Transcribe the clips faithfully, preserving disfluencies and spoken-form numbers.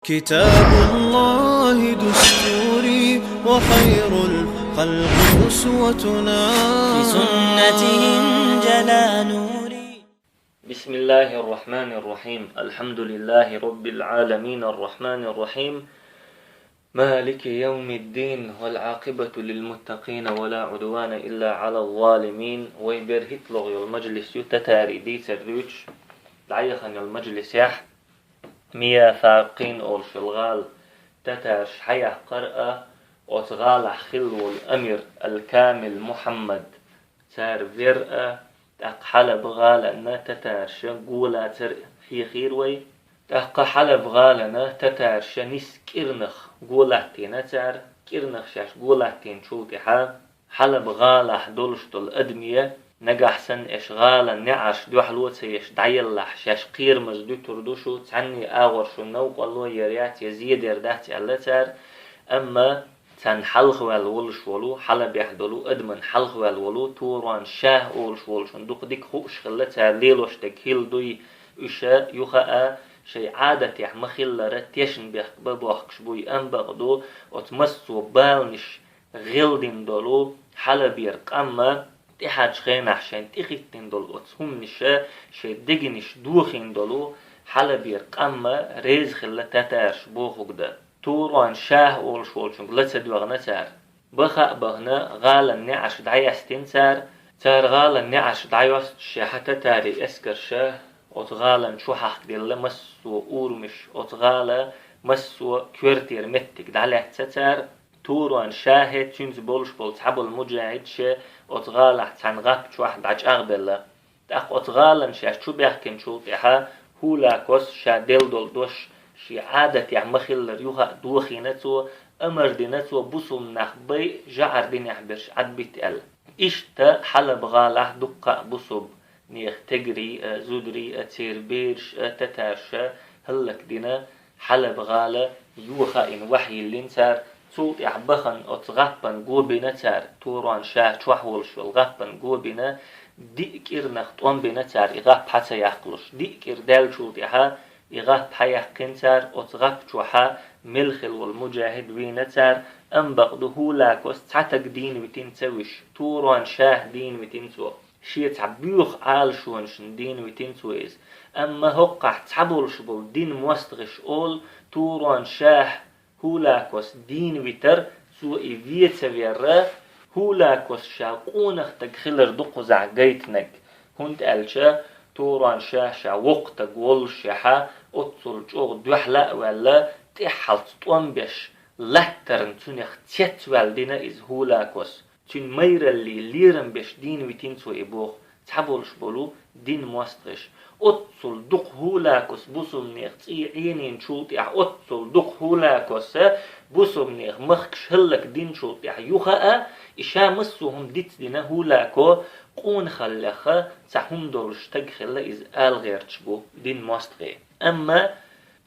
كتاب الله دستوري وخير الخلق أسوتنا. بسنته انجلى نوري. بسم الله الرحمن الرحيم. الحمد لله رب العالمين الرحمن الرحيم. مالك يوم الدين والعاقبة للمتقين ولا عدوان إلا على الظالمين. Вай берхӀитлугӀа йолу мажлис ю татарий дийцар дуьйцуш дӀаяхана йолу мажлисехь. Мияфакъин олуш йолу гӀала татарша хьаяккхар а, оцу гӀалахь хилла волу амир Аль-Камил Мухьаммад цара вер а, тӀаккха Хьалаба гӀаланна татарша го лацар хьехийра вай. ТӀаккха Хьалаба гӀалана татарша нисса кӀирнах го латтийна цара. КӀирнах шаьш го латтийначул тӀаьхьа Хьалаба гӀалахь долуш долу адамаш, нагахь санна аша гӀалан неӀарш дуьхьало ца еш дӀаеллахь, шаьш кхерамаза дуьтур ду шу, цхьанний агӀор шун новкъарло яр яц, я зен дер дац аьлла цара. Амма царна хьалхаваьлла волуш волу, Хьалабехь долу адаман хьалхаваьлла волу Турон Шах олуш волчун дукха дика хууш хилла цара, лелош дерг хӀилла дуй, уьш юха а шайн Ӏадатехь ма-хиллара тешнабехк бан бохкуш буй, амма бакъду оцу массо а баланаш гӀелдина долу Хьалабера къам а, тӀаьхьарчу хенахь шайна тӀехӀиттина долу оцу хӀуманаша шайн дегнаш дохийна долу Хьалабера къам а реза хилла татарша бохург дан. Турон Шах олуш волчуьнга ла ца доьгӀна цара. Баха а бахана, гӀалан неӀарш дӀаяьстина цара. Цара гӀалан неӀарш дӀайостуш шаьш татарий эскарша оцу гӀалан чу хьахкаделла массо а урамаш, оцу гӀала массо а коьртера меттиг дӀалаьцна цара. Турон Шахе, цуьнца болуш болу цхьаболу муджахӀидше оцу гӀалахь цхьана гӀап чохь дӀачӀагӀбелла. ТӀаккха оцу гӀалана шаьш чу баьхкинчул тӀаьхьа ХӀулакос ша делла долу дош шен Ӏадатехь ма-хиллара юха а дохийна цо, амар дина цо бусулба нах бай жаӀар динехь берш Ӏадбита аьлла. Иштта Хьалаба гӀалахь дуккха а бусулба нехан тегарий а, зударий а, церан бераш а татарша хӀаллакдина, Хьалаба гӀала юха а йина вахь йиллина цара. Цул тӀаьхьа бахана оцу гӀаппана го бина цара, Турон Шах чохь волуш йолу гӀаппана го бина, диъ кӀирнах тӀом бина цара и гӀап хьа ца яккхалуш. Диъ кӀира даьллачул тӀаьхьа и гӀап хьа яьккхина цара, оцу гӀап чохьа мел хилла волу муджахӀид вийна цара, амма бакъду ХӀулакос цхьа таг дийна витина ца вуьш, Турон Шах дийна витина цо. Шен цхьа боьха Ӏалашонашна дийна витина цо иза. Амма хӀокхахь цхьаболуш болу дин мостагӀаш олу, Турон Шах ХӀулакос дийна витар, цо и вен ца верра, ХӀулакос ша къонах таг хилар ду кхузахь гайтинарг, хӀунда аьлча Турон Шах ша воккха таг воллушехьа, оццул чӀогӀа дуьхьала а ваьлла, тӀаьххьалц тӀом беш, латтарна цунах цецваьлла дина иза ХӀулакос. Цуьнан майраллий лерам беш дийна витина цо и боху цхьаболуш болу дин мостагӀаш. Оццул дукха ХӀулакос бусулбанех цӀий Ӏенийначул тӀаьхьа, оццул дукха ХӀулакоса бусулбанех махкаш хӀаллакдинчул тӀаьхьа юха а, и ша массо а хӀума дицдина ХӀулако къонахаллеха цхьа хӀума долуш таг хилла иза ала гӀерташ бу дин мостагӀий. Амма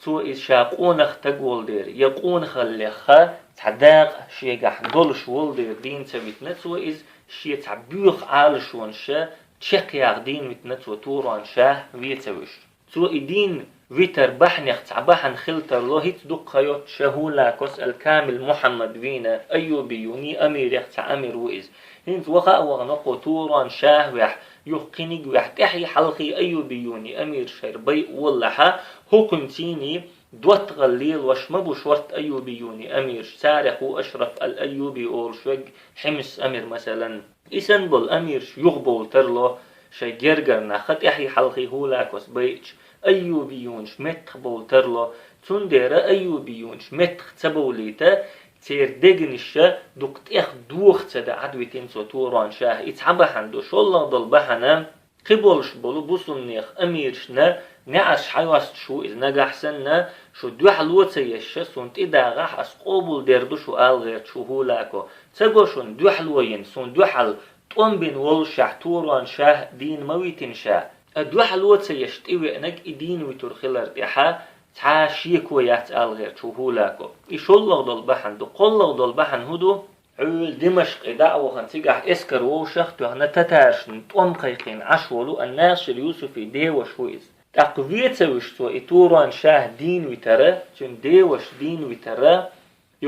цо иза ша къонах таг волу дера, я къонахаллеха цхьа дакъа шегахь долуш волу дера дийна ца витина цо иза, шен цхьа боьха Ӏалашонаша чекхъяха дийна витина цо Турон Шах вен ца вуьш. Цо и дийна витар бахьанех цхьа бахьана хила тарло, хӀинца дуккха ха йоццуш ХӀулакос Аль-Камил Мухьаммад вийна, айюбиюний амирех цхьа амир ву иза. ХӀинца ваха а вахана кху Турон Шах вехь, юха кхиниг вехь, тӀаьхьий хьалхий айюбиюний амираш хӀара байъа воллахьа, хӀокхуьнцийний доттагӀалла лелош ма бу шортта айюбиюний амираш, царех ву Ашраф аль-Айюби олуш верг, Хьимс амир, масалан. И санна болу амираш юхабовла тарло шайн гергара нахха, тӀаьхьий хьалхий ХӀулакос байъачу айюбиюнаш меттахбовла тарло, цундела айюбиюнаш меттах ца бовлийта, церан дегнаша дукха тӀех доха ца дан Ӏадвитина цо Турон Шах. И цхьа бахьана ду, шоллагӀа долу бахьана, кхиболуш болу бусулбанех амирашна неӀарш хьайостуш ву иза нагахь санна, шу дуьхьало ца еш, суна тӀедагӀахь, ас къобалдер ду шу ала гӀерташ ву ХӀулако. Ца го шуна дуьхьало йина, суна дуьхьал тӀом бина воллушехь Турон Шах дийна ма витина ша. А дуьхьало ца еш тӀевеанарг и дийна витур хилар тӀаьхьа цхьа а шеко яц ала гӀерташ ву ХӀулако. И шоллагӀа долу бахьана ду. КхоллагӀа долу бахьана хӀун ду? Ӏуьйла Димашкъе дӀа а вахана, цигахь эскар вовшах а тоьхна, татаршна тӀом кхайкхийна Ӏаш волу ан-Насир Юсуфий деваша ву иза. ТӀаккха вецавеш цо и Турон-шахӀ дийна витар, цуьнан деваша дийна витар,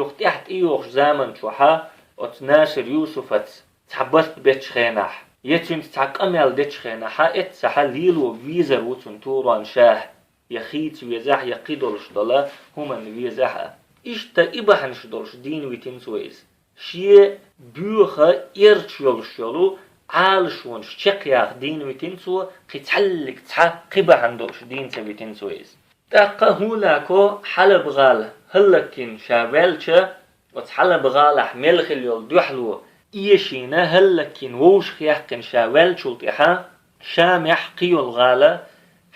юха тӀаьхьа тӀейогӀучу заман чохь оцу Насир Юсуфаца цхьа барт бечу хенахь, я цуьнца цхьа къамел дечу хенахь, эццахь лело везар ву цунна Турон-шахӀ, я хийца везахь, я кхидолуш долу хӀуманна везахь а. Иштта и бахьанаш долуш дийна витина цо иза. Шен боьха эрча йолуш йолу Ӏалашонаш чекхъяха дийна витина цо, кхин цхьаьллиг цхьа кхин бахьана долуш дийна ца витина цо иза. ТӀаккха ХӀулако Хьалаб-гӀала хӀаллакйина ша ваьлча, оцу Хьалаб-гӀалахь мел хилла йолу дуьхьало эшийна, хӀаллакйина вовшахъяьккхина ша ваьллачул тӀаьхьа, Шамехь кхин йолу гӀала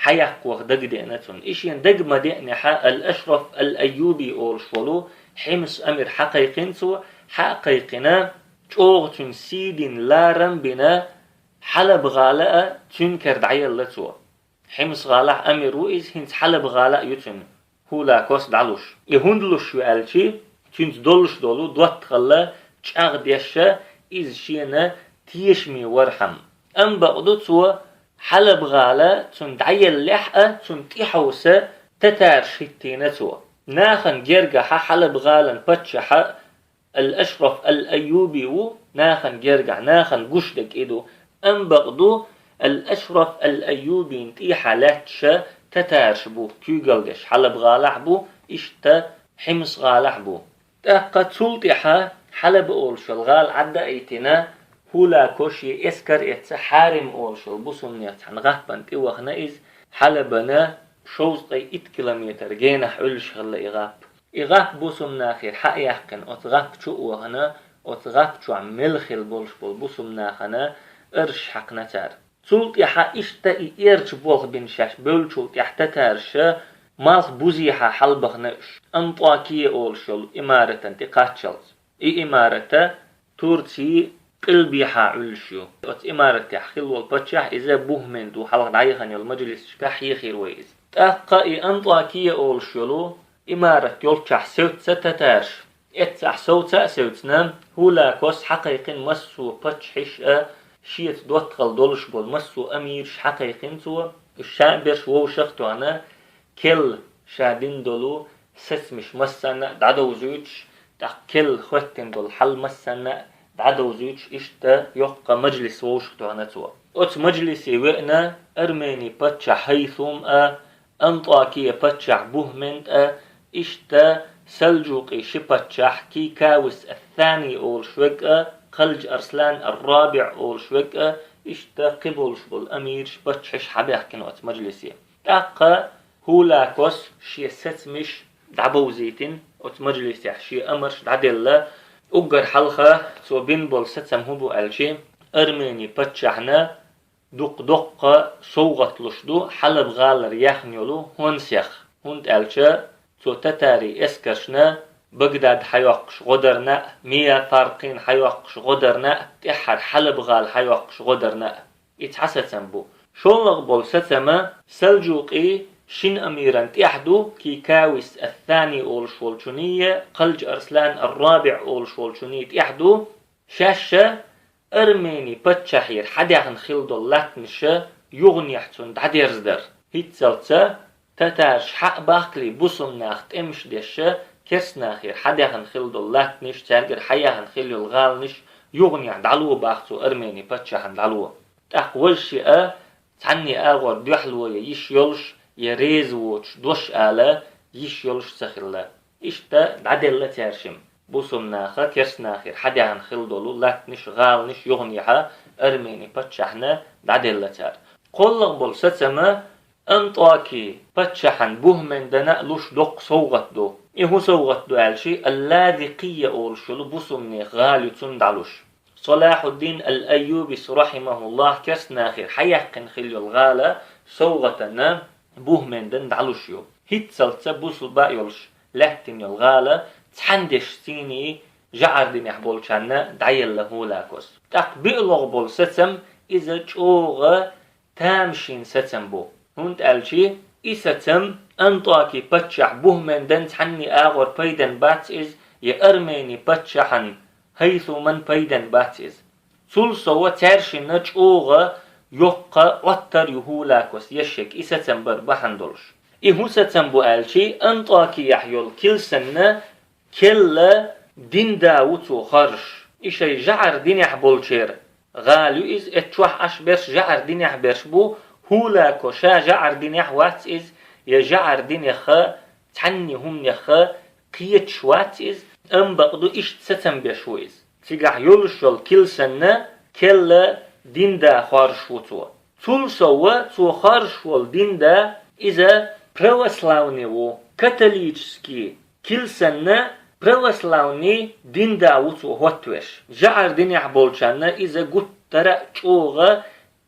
хьаяккха ваха дагадеана цунна. И шена дага ма деанехь, Ал-Ашраф Ал-Айюби олуш волу Хьимс амир хьакхайкхина цо, хьа а кхайкхина, чӀогӀа цуьнан сий дина, ларам а бина, Хьалаб-гӀала а цуьнан кара дӀаелла цо. Хьимс-гӀалахь амир ву иза, хӀинца Хьалаб-гӀала а ю цуьнан, ХӀулакос дӀалуш. И хӀунда луш ю аьлчи, цуьнца долуш долу доттагӀалла чӀагӀдеш, иза шена тешаме вархьама. Амма бакъду цо, Хьалаб-гӀала цунна дӀаеллехь а, цунна тӀехьовса татараш хӀиттийна цо. Нахана гергахь Хьалаб-гӀалан паччахь Ал-Ашраф Ал-Айюби ву, нахана гергахь, нахана гуш дерг и ду. Амма бакъду, Ал-Ашраф Ал-Айюбина тӀехьа лаьтташ татараш бу, куьйгалла деш, Хьалаб-гӀалахь бу, иштта Хьимс-гӀалахь бу. ТӀаккха цул тӀаьхьа Хьалаба олуш йолу гӀала Ӏадда а йитина, ХӀулако шен эскар а эцна, Хьарим олуш йолу бусулбанех цхьана гӀаппана тӀевахана иза, Хьалабана шовзткъе итт километр генахь Ӏуьллуш хилла и гӀап. И гӀап бусулбанахера хьа а яьккхина, оцу гӀап чу а вахана, оцу гӀап чохь мел хилла болуш болу бусулбанахана арш хьаькхна цара. Цул тӀаьхьа иштта и эрча болх бина шаьш бевллачул тӀаьхьа татараша малхбузехьа хьалабахана уьш, Антакия олуш йолу имаратана тӀе кхаччалц. И имарата Турцин къилбехьа Ӏуьллуш ю. Оцу имаратехь хилла волу паччахь иза Бугьменд ву, хьалха дӀаяхана йолу мажлисашкахь хьехийра вай иза. ТӀаккха и Антакия олуш йолу имарат йолччахь севцца татараш. Эццахь совца а севцна, ХӀулакос хьакхайкхина массо а паччахьаш а, шеца доттагӀалла долуш болу массо а амираш хьакхайкхина цо, уьш ша а берш вовшах а тоьхна, керла ша дина долу сацамаш массанна а дӀадовзуьйтуш, тӀаккха керла хӀоьттина долу хьал массанна а дӀадовзуьйтуш, иштта йоккха мажлис вовшах а тоьхна цо. Оцу мажлисе веана Армени паччахь ХӀайсум а, Антакия паччахь Бугьменд а, иштта Салджукъий ши паччахь Кикавис ас-Сани олуш верг а, Кхалджа Арслан ар-РабиӀ олуш верг а, иштта кхин болуш болу амираш, паччахьаш хьабаьхкина оцу мажлисе. ТӀаккха ХӀулакос шен сацамаш дӀабовзийтина, оцу мажлисехь шен амарш дӀаделла. Уггар хьалха цо бина болу сацам хӀун бу аьлчи, Армени паччахьна дукха-дуккха совгӀат луш ду Хьалаб-гӀалара яьхна йолу хӀонсех, хӀунда аьлча цо татарийн эскаршна Багдад хьайоккхуш гӀо дарна а, Миа Фаркъин хьайоккхуш гӀо дарна а, тӀаьххьара Хьалаб-гӀала хьайоккхуш гӀо дарна а. И цхьа сацам бу. ШоллагӀа болу сацама Салджукъий шина амиран тӀехь ду, Кикавис ас-Сани олуш волчуний, Кхалджа Арслан ар-РабиӀ олуш волчуний тӀехь ду, шаьш а Армени паччахьера хьадаьхна хилла долу латтанаш юханехьа цунна дӀадерзадар. ХӀинццалц а татараш хьа а бахкале, бусулбанах тӀемаш деш, керстанахера хьадаьхна хилла долу латтанаш, цаьргара хьаяьхна хилла йолу гӀаланаш юханехьа дӀало бах цо, Армени паччахьна дӀало. ТӀаккха важа шиъ а цхьанне агӀор дуьхьало я йиш йолуш, я реза воцуш дош ала йиш йолуш ца хилла. Иштта дӀаделла цаьршимма. Бусулбанаха керстанахера хьадаьхна хилла долу латтанаш, гӀаланаш юханехьа Армени паччахьна дӀаделла цара. КхоаллагӀа болу сацама Антакия паччахьан Бугьмендана а луш доккха совгӀат ду. И хӀун совгӀат ду аьлчи, Аллазикъия олуш йолу бусулбанех гӀала ю цунна дӀалуш. Салахьуддин ал-Айюбис, рахьимахуллахь, керстанахера хьаяьккхина хилла йолу гӀала совгӀатана Бугьмендана дӀалуш ю. ХӀинццалц а бусулба а йолуш лаьттина йолу гӀала цхьаьна дешча сийний жӀар динехь болчарна дӀаелла ХӀулакос. ТӀаккха биълагӀа болу сацам иза чӀогӀа тамашийна сацам бу. ХӀунда аьлчи и сацам Антакия паччахь Бугьмендан цхьанне агӀор пайденна бац иза, я Армени паччахьан ХӀайсуман пайденна бац иза. Цул сова цаьршинна чӀогӀа йоккха Ӏоттар ю ХӀулакос ешшег, и сацам бар бахьана долуш. И хӀун сацам бу аьлчи, Антакияхь йолу килсанна керла дин да ву цо хоржуш. И шайн жӀар динехь болчеран гӀала ю иза, эцу чохь Ӏаш берш жӀар динехь берш бу, ХӀулако ша жӀар динехь вац иза, я жӀар динеха, цхьанна хӀуманеха кхеташ вац иза, амма бакъду иштта сацам беш ву иза. Цигахь йолуш йолу килсанна керла дин да хоржуш ву цо. Цул сов цо хоржуш волу дин да иза православни ву, католический килсанна православни дин да ву цо хӀоттавеш. ЖӀар динехь болчарна иза гуттара а чӀогӀа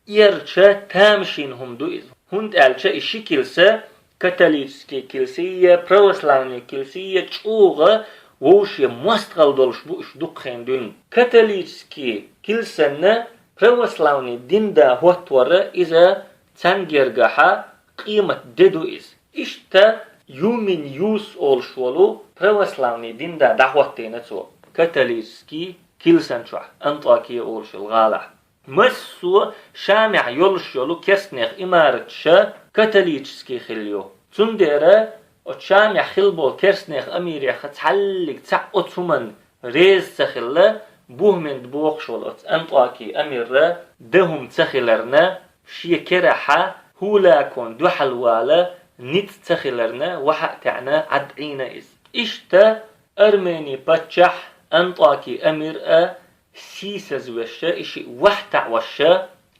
эрча тамашийна хӀума ду иза. ХӀунда аьлча и ши килса, католический килсий я православный килсий я чӀогӀа вовше мостагӀалла долуш бу уьш дукха хенахь дуьйна. Католический килсанна православный дин да хӀоттавар иза царна гергахь къемат де ду иза. Иштта Юмин Юс олуш волу православный дин да дӀахӀоттийна цо католический килсан чохь, Антакия олуш йолу гӀалахь. Массо а Шамехь йолуш йолу керстанех имаратша католический хилла ю. Цундела оцу Шамехь хилла болу керстанех амиреха цхьаллиг цхьаъ оцу хӀуманна реза ца хилла, бухмент бохуш волу оцу Антакий амирра дан хӀума ца хиларна, шен керахь ХӀулакон дуьхьал вала ницкъ ца хиларна, вахьа а таьӀна, Ӏад Ӏийна иза. Иштта Армени паччахь Антакий амир а сийсазвеш, и шиъ вахьа таӀош,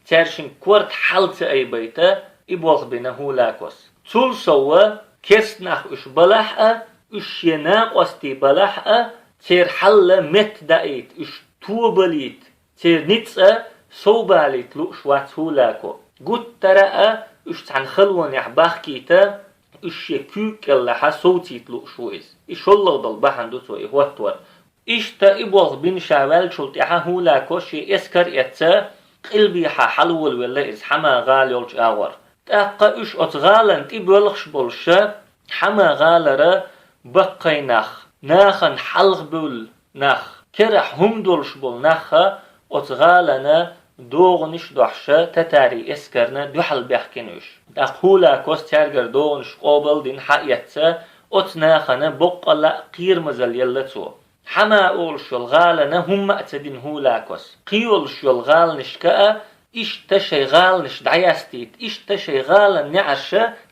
цаьршинна корта хьал ца айбайта, и болх бина ХӀулакос. Цул сов керстанах уьш балахь а, уьш шен накъостий балахь а, церан хьал метта даийта, уьш тобалийта, церан ницкъ совбалийта лууш вац ХӀулако. Гуттара а уьш цхьана халонехь бахкийта, уьш шен куьйга кӀелахь совцийта лууш ву иза. И шоллагӀа долу бахьана ду цо и хӀоттавар. Иштта и болх бина ша ваьллачул тӀаьхьа ХӀулако шен эскар а эцна, къилбехьа хьалаволавелла иза Хьама гӀала йолчу агӀор. ТӀаккха уьш оцу гӀалана тӀе боьлхуш болуш, Хьама гӀалара баккхий нах, нахана хьалха бевлла нах, керахь хӀума долуш болу нах а оцу гӀалана догӀанаш а дохьуш, татарийн эскарна дуьхьал баьхкина уьш. ТӀаккха ХӀулакос цаьргара догӀанаш къобал а дина, схьаэцна, оцу нахана боккъалла а кхерамазалла елла цо. Хьама олуш йолу гӀалана хӀумма а ца дина ХӀулакос. Кхин йолуш йолу гӀаланашка а иштта шайн гӀаланаш дӀаястийта, иштта шайн гӀаланан неӀарш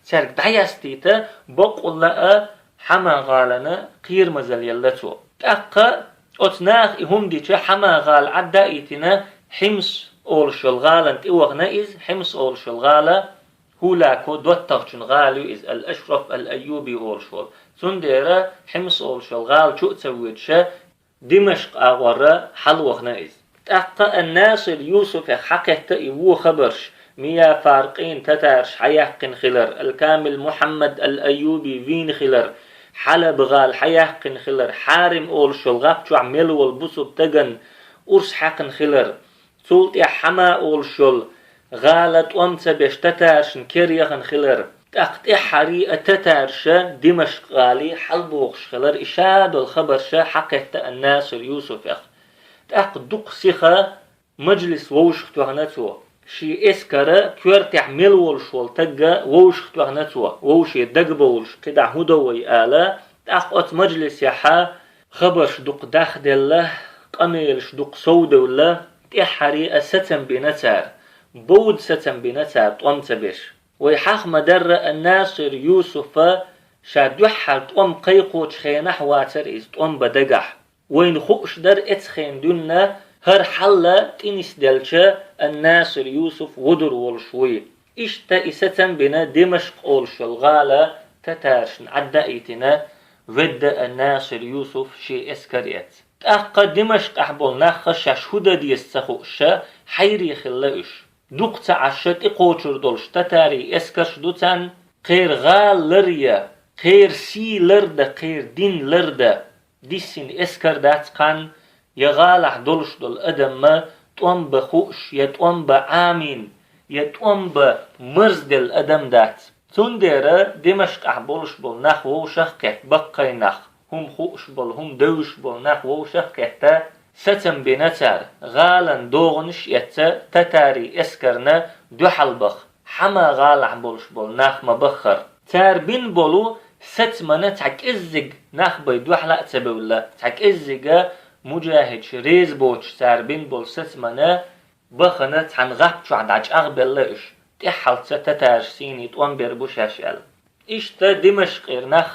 цаьрга дӀаястийта, боккъалла а Хьама гӀалана кхерамазалла елла цо. ТӀаккха оцу наха и хӀума дича, Хьама гӀала Ӏад даийтина, Хьимс олуш йолу гӀалана тӀе вахана иза, Хьимс олуш йолу гӀала ХӀулако доттагӀчун гӀала ю иза, Ал-Ашраф Ал-Айюби олуш волу. Цундела Хьимс олуш йолу гӀала чу а ца воьдуш, Димашкъ агӀор хьалавахана иза. ТӀаккха ан-Насир Юсуфех схьакхетта и вон хабарш: Мия Фаркъин татараш схьаяьккхина хилар, Ал-Камил Мухьаммад Ал-Айюби вийна хилар, Хьалаб гӀала схьаяьккхина хилар, Хьарим олуш йолу гӀап чохь мел волу бусалба стагана урс хьаькхна хилар, цул тӀаьхьа Хьама олуш йолу гӀала тӀом ца беш татаршна кера яхана хилар, тӀаккха тӀаьххьара а татарша Димашкъ гӀала хьалабохуш хилар, и ша долу хабарш схьакхетта ан-Насир Юсуфех. ТӀаккха дукха сиха мажлис вовшахтоьхна цо. Шен эскара коьртехь мел волуш волу стаг вовшахтоьхна цо, вовше дагабовлуш, кхидӀа хӀун до вай ала. ТӀаккха оцу мажлисехь хабарш дукха дахделла, къамелаш дукха совдевлла, тӀаьххьара а сацам бина цара, бовда сацам бина цара тӀом ца беш. Вай хьаха ма-дарра, ан-Насир Юсуфа ша дуьххьара тӀом кхайкхочу хенахь вацара иза тӀом бан дагахь. Вайна хууш дара эцу хенахь дуьйна хӀара хьал тӀе нисделча, ан-Насир Юсуф вуьдур волуш вуй. Иштта и сацам бина Димашкъ олуш йолу гӀала татаршна Ӏад даийтина, ведда ан-Насир Юсуф шен эскар эцна. ТӀаккха Димашкъехь болу нах шаьш хӀун дан деза ца хууш, хьайре хилла уьш. Дукха ца Ӏаш тӀекхочур долуш татарийн эскарш ду царна, кхеран гӀала ларъян, кхеран сий лардан, кхеран дин лардан диссина эскар дац кхарна, я гӀалахь долуш долу адам тӀом бан хууш, я тӀом бан Ӏамийна, я тӀом бан марзделла адам дац. Цундела Димашкъехь болуш болу нах вовшах а кхетта, баккхий нах, хӀума хууш болу, хӀума девзаш болу нах вовшах а кхетта, сацам бина цара, гӀалана догӀанаш а эцна, татарийн эскарна дуьхьал баха, Хьама гӀалахь болуш болу нах ма баххара. Цара бина болу сацамана цхьа кӀеззиг нах бай дуьхьал а ца бевлла, цхьа кӀеззига муджахӀидаш реза боцуш цара бина болу сацамана бахана цхьана гӀап чохь дӀачӀагӀбелла уьш, тӀаьххьалца татараш сийна тӀом бер бу шаьш аьлла. Иштта Димашкъера нах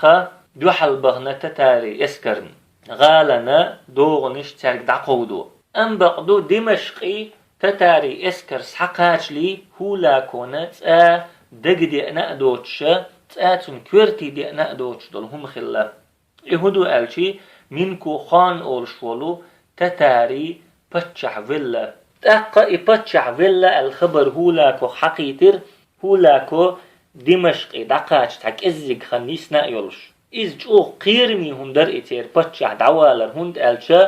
дуьхьал бахана татарийн эскарна, гӀалана догӀанаш цаьрга дӀакховдо. Амма бакъду Димашкъе татарийн эскар схьакхачале ХӀулакона цкъа дагадеана а доцуша, цкъа цунна коьрте деана а доцуш долу хӀума хилла. И хӀун ду аьлчи, Минкухан олуш волу татарийн паччахь велла. ТӀаккха и паччахь велла аьлла хабар ХӀулакох хьакхийтира, ХӀулако Димашкъе дӀакхача цхьа кӀеззиг хан йисна а йолуш. Иза чӀогӀа кхераме хӀума дара и церан паччахь дӀавалар, хӀунда аьлча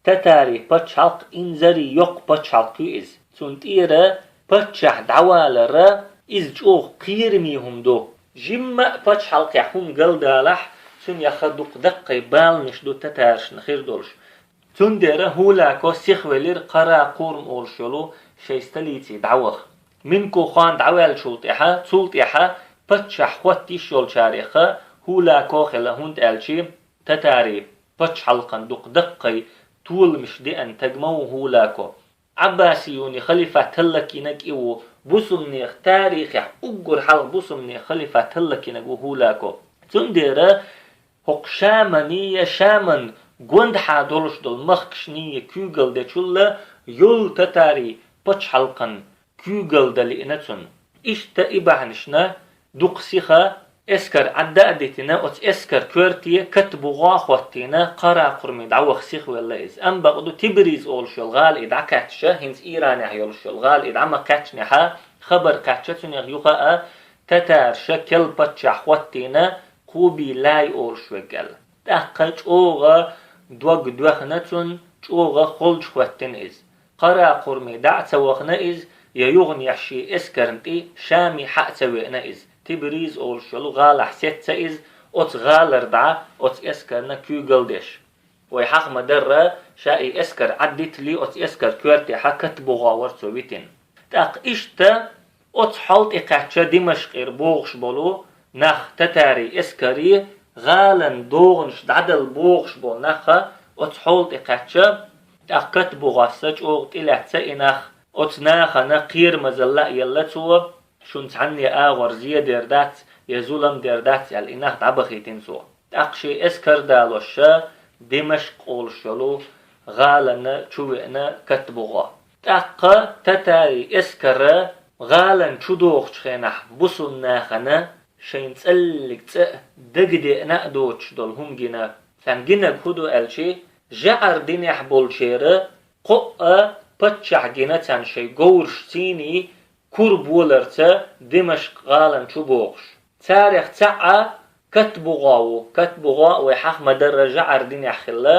татарийн пачхьалкх инзаре йоккха пачхьалкх ю иза. Цунна тӀера паччахь дӀавалара иза чӀогӀа кхераме хӀума ду. Жимма а пачхьалкхехь хӀума галдалахь, цунна яха дукха даккхий баланаш ду татарашна хир долуш. Цундела ХӀулако сихвелира Къара-Къурм олуш йолу шайн столице дӀаваха. Минкухан дӀаваьллачул тӀаьхьа, цул тӀаьхьа паччахь хӀотта йиш йолчарех ХӀулако хилла, хӀунда аьлчи татарийн пачхьалкхан дукха даккхий толамаш деана таг ма ву ХӀулако. Ӏаббасиюний халифат хӀаллакйинарг и ву, бусулбанех тарихехь уггар хьалха бусулбанех халифат хӀаллакйинарг ву ХӀулако. Цундела хӀокху Шаманий я Шаман гондахьа долуш долу махкашний я куьйгалла дечул а йолу татарийн пачхьалкхан куьйгалла дан лиъна цунна. Иштта и бахьанашна дукха сиха эскар Ӏадда а дитина, оцу эскар коьрте Катбугъа а хӀоттийна, Къара-Къурме дӀаваха сихвелла иза. Амма бакъду Тибриз олуш йолу гӀала и дӀакхаьчча, хӀинца Иранехь йолуш йолу гӀала и дӀа ма кхаьчнехьа, хабар кхаьчча цунах юха а, татараша керла паччахь хӀоттийна, Къубилай олуш верг аьлла. ТӀаккха чӀогӀа дог доьхна цунна, чӀогӀа холчу хӀоьттина иза. Къара-Къурме дӀа а ца вахана иза, я юханехьа шен эскарна тӀе Шаме хьа а ца веана иза. Тибриз олуш йолу гӀалахь сецна иза, оцу гӀалара дӀа оцу эскарна куьйгалла деш. Вай хьаха ма-дарра, ша и эскар Ӏаддитале, оцу эскар коьртехьа Катбугъа вара цо витина. ТӀаккха иштта оцу хьол тӀе кхаьчча Димашкъера богӀуш болу нах, татарийн эскаре гӀалана догӀанаш дӀадала богӀуш болу нах оцу хьол тӀе кхаьчча, тӀаккха Катбугъас чӀогӀа тӀелаьцна и нах, оцу нахана кхерамазалла а елла цо, шуна цхьанне агӀор зе дер дац, я зулам дер дац аьлла, и нах дӀабахийтина цо. ТӀаккха шен эскар далоша Димашкъ олуш йолу гӀалана чу веана Катбугъа. ТӀаккха татарийн эскара гӀалана чу дохучу хенахь бусулба нахана шайна цӀаллиг цӀа а дагадеана а доцуш долу хӀума гина. Царна гинарг хӀун ду аьлчи, жӀар динехь болчеран кхоъ а паччахь гина царна шайн говраш цӀийнан кура боларца Димашкъ гӀалана чу бохуш. Царех цхьаъ Катбугъа ву, Катбугъа вай хьаха ма-дарра жӀар динехь хилла,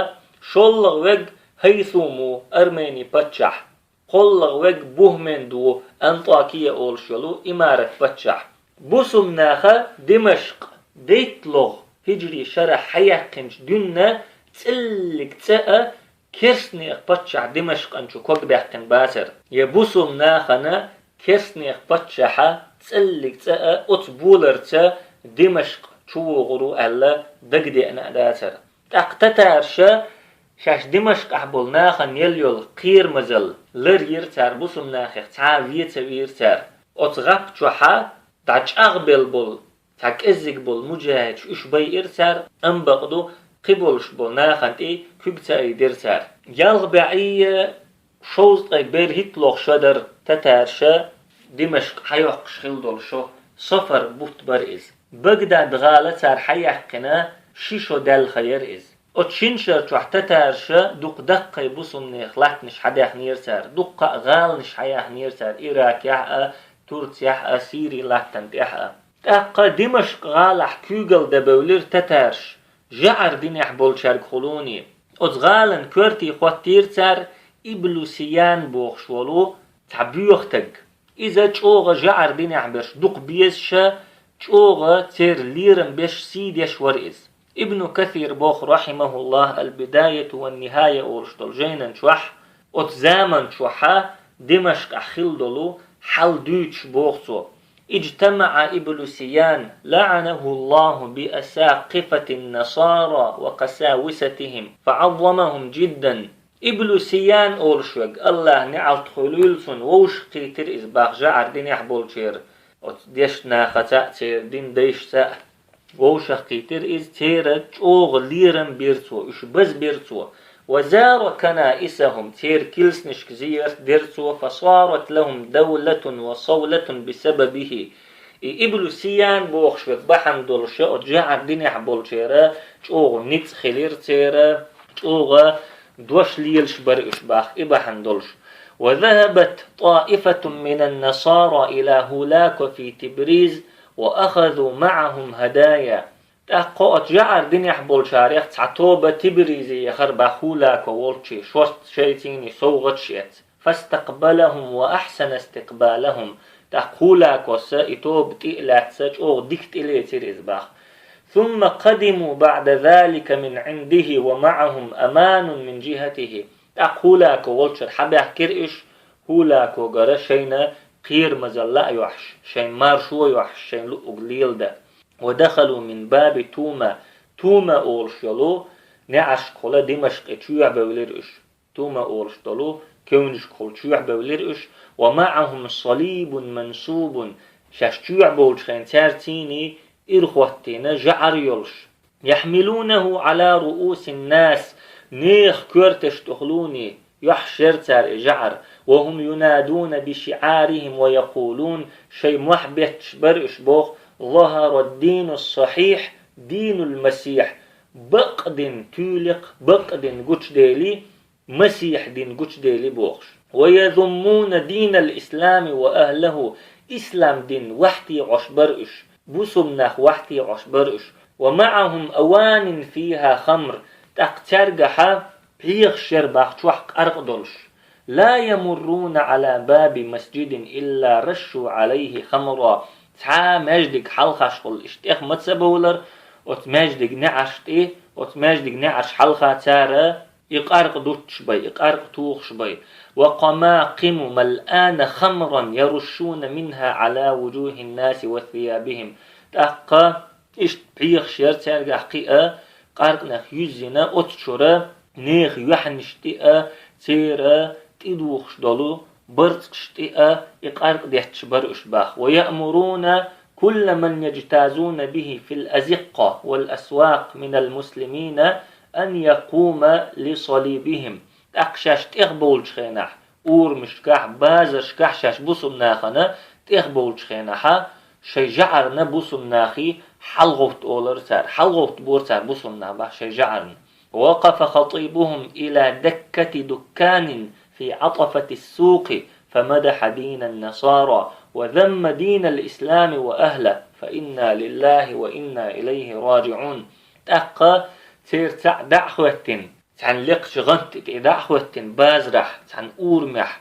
шоллагӀа верг ХӀайсум ву, Арменийн паччахь, кхоллагӀа верг Бугьменд ву, Антакия олуш йолу имарат паччахь. Бусулба наха Димашкъ дейтталгӀа хӀиджри шарахь хьаяьккхинчу дуьнна цӀаллиг цӀа а керстанех паччахь Димашкъан чу ког баьккхина бацара. Я бусулба нахана керстанех паччахьа цӀаллиг цӀа а оцу боларца Димашкъ чу вогӀур ву аьлла дагадеана а дацара. ТӀаккха татараша шаьш Димашкъахь болу нахана елла йолу кхерамазалла лар йира цара, бусулба нахех цхьа а вен ца вийра цара. Оцу гӀап чохьа дӀачӀагӀбелла болу цхьа кӀеззиг болу муджахӀидаш уьш байира цара, амма бакъду кхин болуш болу нахана тӀе куьг ца айдира цара. Ялх бӀе шовзткъе берхӀитталгӀа шо дара татараша Димашкъ хьайоккхуш хилла долу шо, Сафар бутт бара иза. Багдад гӀала цара хьаяьккхина ши шо даьлла хан яра иза. Оцу шина шар чохь татараша дукха даккхий бусулба нехан латтанаш хьадаьхнера цара, дуккха а гӀаланаш хьаяьхнера цара Иракехь а, Турцехь а, Сири латтана тӀехь а. ТӀаккха Димашкъ гӀалахь куьйгалла дан бевлира татараш, жӀар динехь болчаьрга гуллуш. Оцу гӀалан коьрте хӀоттийра цара Ибну Сиян бохуш волу цхьа боьха стаг. Иза чӀогӀа жӀар динехь берш дукха безаш а, чӀогӀа церан лерам беш, сий деш вара иза. Ибну Касир боху, рахьимахуллахӀ, «Ал-Бидаяту ван-Нихая» олуш долу жайнан чохь, оцу заман чохьа Димашкъахь хилла долу хьал дуьйцуш боху цо: اجتمع ابن سيان لعنه الله بأساقفة النصارى وقساوستهم فعظمهم جدا. Ибну Сиян олуш верг, АллахӀа неӀалт хуьлийла цунна, вовшахкхийтира иза боху жӀар динехь болчеран оцу дешнашца а, церан динан дайшца а. Вовшахкхийтира иза, церан чӀогӀа лерам бира цо, уьш базбира цо. وزار كنائسهم, церан килсанашка зиярт дира цо, فصارت لهم دولة وصولة بسببه. И Ибну Сиян бохуш верг бахьана долуша оцу жӀар динехь болчеран чӀогӀа ницкъ хилира церан, чӀогӀа дош лелаш бара уьш боху и бахьана долуш. وذهبت طائفة من النصارى إلى هولاكو في تبريز وأخذوا معهم هدايا. ТӀаккха оцу жӀар динехь болчарех цхьа тоба Тибризе яхара боху Хулако волчу, шорта шайцаний совгӀаташ эцна. فاستقبلهم وأحسن استقبالهم. ТӀаккха Хулакос и тоба тӀе а лаьцна, чӀогӀа дика тӀелецира иза боху. ثم قدموا بعد ذلك من عنده ومعهم أمان من جهته. ТӀаккха Хулако волчуьра схьабаьхкира уьш, Хулакогара шайна кхерамазалла а йохьуш, шайн маршо а йохьуш, шайн луъург леладан. ودخلوا من باب توما. Тума олуш йолу неӀаршкахула Димашкъе чоьхьабевлира уьш. Тума олуш долу кевнашкахула чоьхьабевлира уьш. ومعهم صليب منصوب. Шаьш чоьхьабовлучу хенахь цаьрцаний ирахӀоттийна жӀар йолуш. يحملونه على رؤوس الناس. Нехан коьрташ тӀехула йохьуш яра цара и жӀар. وهم ينادون بشعارهم ويقولون. Шайн мохь бетташ бара уьш боху: ظهر الدين الصحيح، دين المسيح. Бакъ дин туьйлакх, бакъ дин гучудели, Масихь дин гучудели бохуш. ويذمون دين الإسلام وأهله. Ислам дин вахьте Ӏош бара уьш, бусулба нах вахьте Ӏош бара уьш. ومعهم أوان فيها خمر. ТӀаккха цаьргахьа пхьегӀаш яра боху чохь къаркъа долуш. لا يمرون على باب مسجد إلا رشوا عليه خمرا. Цхьа а маьждиг хьалхашхула иштта тӀех ма ца бовлар, оцу маьждиг неӀарш тӀе, оцу маьждиг неӀарш хьалха цара и къаркъа дуттуш бай, и къаркъа тухуш бай. وقماقم ملآنة خمرا يرشون منها على وجوه الناس وثيابهم. ТӀаккха иштта пхьегӀаш яра цаьргахь кхин а къаркъанах юьззина, оцу чуьра нехан юьхьанаш тӀе а, церан тӀедухуш долу барцкъаш тӀе а и къаркъа детташ бара уьш боху. ويأمرون كل من يجتازون به في الأزقة والأسواق من المسلمين أن يقوم لصليبهم. ТӀаккха шаьш тӀехбовлучу хенахь, урамашкахь, базаршкахь шаьш бусулба нахана тӀехбовлучу хенахьа, шайн жӀарна бусулба нахе хьалагӀовтта олура цара, хьалагӀовттабора цара бусулба нах боху шайн жӀарна. وقف خطيبهم إلى دكة دكان في عطفة السوق فمدح دين النصارى وذم دين الإسلام وأهله فإنا لله وإنا إليه راجعون. ТӀаккха церан цхьаъ дӀа а хӀоьттина, цхьана лекхачу гӀанта тӀе дӀа а хӀоьттина, базарахь, цхьана урамехь,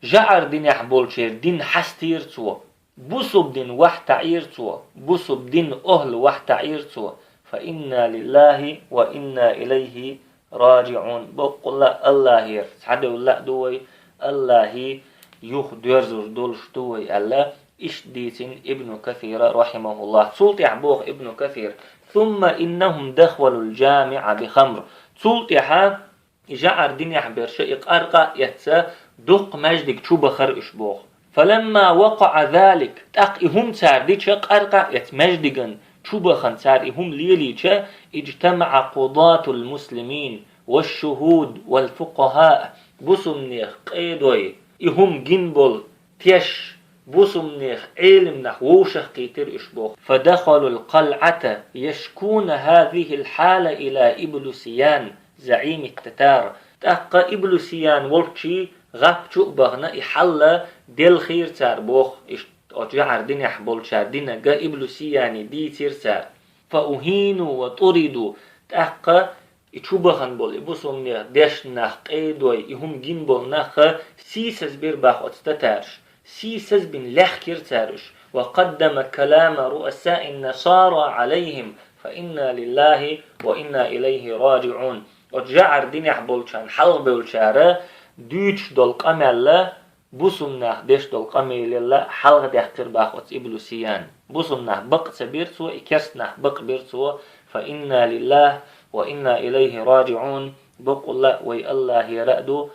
жӀар динехь болчеран дин хьастийра цо, бусулба дин вахьтаӀийра цо, бусулба дин охӀла вахьтаӀийра цо. فإنا لله وإنا إليه راجعون. Баккъалла а АллахӀера схьадевлла а ду вай, АллахӀе юха доьрзур долуш ду вай аьлла, иштта дийцина Ибну Касира, рахьимахуллахӀ. Цул тӀаьхьа боху Ибну Касира: ثم إنهم دخلوا الجامع بخمر. Цул тӀаьхьа и жӀар динехь берш и къаркъа а эцна, дуккха маьждиг чу бахара уьш боху. فلما وقع ذلك, тӀаккха и хӀума цара дича, къаркъа а эцна маьждиган чу бахана цара и хӀума лелийча, اجتمع قضاة المسلمين والشهود والفقهاء, бусулба нехан къедой, и хӀума гина болу теш, бусулба нехан Ӏелам нах вовшахкхийтира уьш боху. فدخلوا القلعة يشكون هذه الحال إلى إبلسيان زعيم التتار. ТӀаккха Иблусиян волчу гӀап чу а бахана, и хьал делхийра цара боху, иштта оцу жӀар динехь болчара динарг Иблусияне дийцира цара. فأهينوا وطردوا. ТӀаккха и чу бахана болу и бусулба нехан дешна нах, къедой, и хӀума гина болу нах сийсаз бира боху оцу татарша. Сийсаз бина лехкира цара уьш. وقدم كلام رؤساء النصارى عليهم فإنا لله وإنا إليه راجعون. Оцу жӀар динехь болчарна хьалхабевллачара дуьйцуш долу къамел бусулба нах деш долу къамелал хьалхадаьккхира боху оцу Ибну Сияна. Бусулба нах бакъ ца бира цо, и керста нах бакъ бира цо. Фа инна лиллахӀи ва инна илайхӀи раджиӀун. Бакъволуш вай АллахӀера а ду,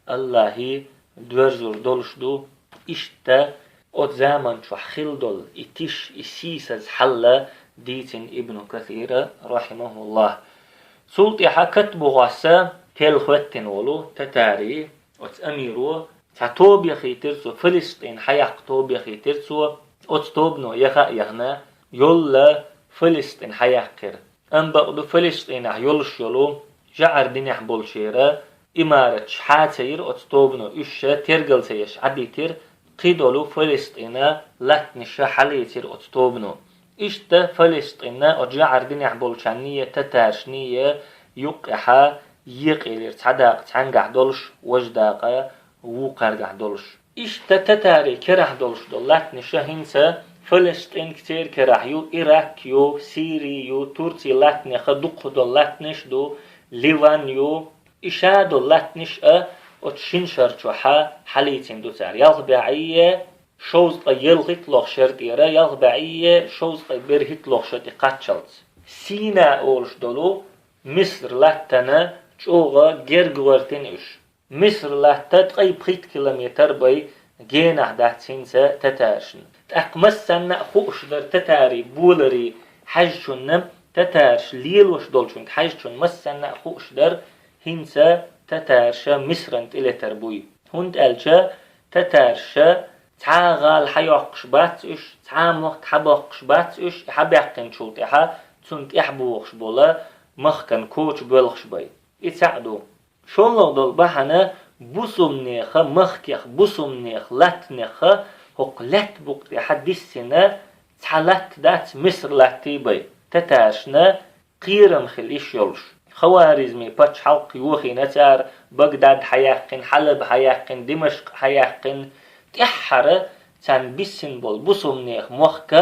АллахӀе доьрзур долуш ду. Иштта оцу заман чохь хилла долу и тиша, и сийсаза хьал дийцина Ибну Касира, рахьимахӀуллахӀ. Цул тӀаьхьа Катбугъаса кел хӀоьттина волу татари, оцу амиро цхьа тоба яхийтира цо, Фалестин хьаяккха тоба яхийтира цо. Оцу тобано яха а яхна, йолла Фалестин хьаяьккхира. Амма бакъду, Фалестинехь йолуш йолу жӀар динехь болчеран имараташ хьа ца йира оцу тобано, уьш тергал ца еш Ӏадитира, кхидолу Фалестина латтанаш хьалийцира оцу тобано. Иштта Фалестина оцу жӀар динехь болчарний, татарашний юккъехь екъаелира, цхьа дакъа цхьаьнгахь долуш, важа дакъа вукхаргахь долуш. Иштта татарийн керахь долуш долу латтанаш хӀинца Фалестинца церан керахь ю, Ирак ю, Сири ю, Турцин латтанех дукха долу латтанаш ду, Ливан ю. И ша долу латтанаш а оцу шина шар чохь хьалийцина ду цара. Ялх бӀе шовзткъе ялхитталгӀа шар тӀера, ялх бӀе шовзткъе берхӀитталгӀа шо тӀе кхаччалц. Сина олуш долу Миср латтана чӀогӀа герга гӀоьртина уьш. Миср латта ткъе пхийтта километр бай генахь дац хӀинца татарашна. ТӀаккха массанна а хууш дара татарийн боларий хьаьжчунна, татараша лелош долчуьнга хьаьжчунна массанна а хууш дара, хӀинца татараша Мисрана тӀелетар буй. ХӀунда аьлча татараша цхьа а гӀала хьайоккхуш бац уьш, цхьа а мохк хьабоккхуш бац уьш, и хьабаьккхинчул тӀаьхьа цунна тӀаьхьабогӀуш болу махкан коча боьлхуш бай. И цхьаъ ду. ШолгӀа долу бахьана, бусулба нехан махкех, бусулба нехан латтанех хӀокху лаьтта букъа тӀехь диссина цхьа латта дац Миср латтий бай, татарашна кхерам хила йиш йолуш. Хаваризмийн пачхьалкх йохийна цара, Багдад хьаяьккхина, Хьалаб хьаяьккхина, Димашкъ хьаяьккхина, тӀаьххьара царна биссина болу бусулба нехан мохк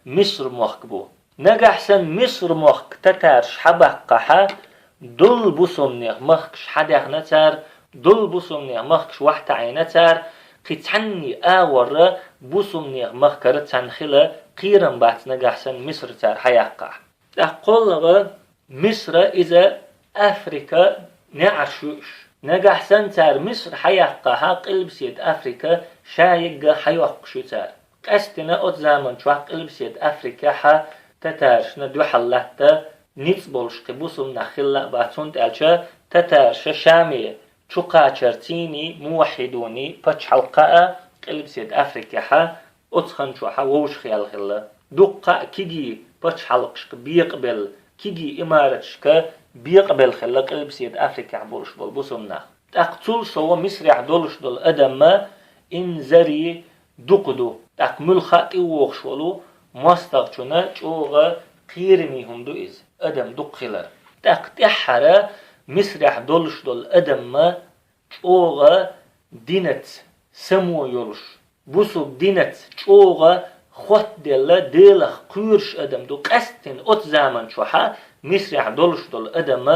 Миср мохк бу. Нагахь санна Миср мохк татараш хьабаккхахь, долу бусулба нехан махкаш хьадаьхна цара, долу бусулба нехан махкаш охьатаӀийна цара, кхин цхьанний агӀор бусулба нехан махкара царна хила кхерам бац нагахь санна Миср цара хьаяккхахь. ТӀаккха кхоалгӀа, Миср иза Африка неӀарш ю уьш. Нагахь санна цара Миср хьаяккхахь, Къилбаседа Африка ша егга хьайоккхуш ю цара. Къаьстина оцу заман чохь Къилбаседа Африкехь татарашна дуьхьал латта ницкъ болуш кхин бусулба нах хилла а бац, хӀунда аьлча татараша Шаме чукхачарций, муваххьидуний пачхьалкх а Къилбаседа Африкехь оцу хан чохь вовшахъяьлла хилла. Дуккха а кегий пачхьалкхашка бекъабелла, кегий имараташка бекъабелла хилла Къилбаседа Африкехь болуш болу бусулба нах. ТӀаккха цул сов Мисрехь долуш долу адам инзаре дукха ду. ТӀаккха муьлхха а тӀевогӀуш волу мостагӀчунна чӀогӀа кхераме хӀума ду иза, адам дукха хилар. ТӀаккха тӀаьххьара Мисрехь долуш долу адам чӀогӀа динаца само йолуш, бусулба динаца чӀогӀа хоттаделла, Делах кхоьруш адам ду. Къаьсттина оцу заман чохь Мисрехь долуш долу адам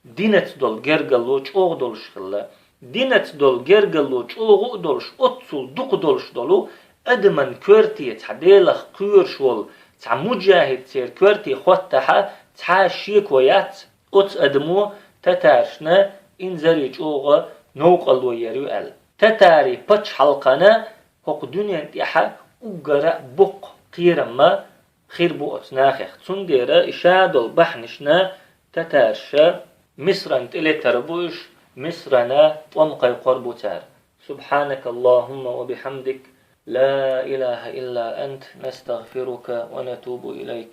динаца долу гергарло чӀогӀа долуш хилла. Динаца долу гергарло чӀогӀа а долуш, оццул дукха долуш долу адаман коьрте цхьа Делах кхоьруш волу цхьа муджахид церан коьрте хоттахь, цхьа а шеко яц, оцу адамо татарашна инзаре чӀогӀа новкъарло яр ю аьлла. Татарийн пачхьалкхана хӀокху дуьнен тӀехь уггар а боккха кхерам хир бу оцу нахех. Цундела и ша долу бахьанашна татараша Мисрана тӀелетар бу уьш, Мисрана тӀом кхайкхор бу цара. سبحانك اللهم وبحمدك، لا إله إلا أنت، نستغفرك ونتوب إليك.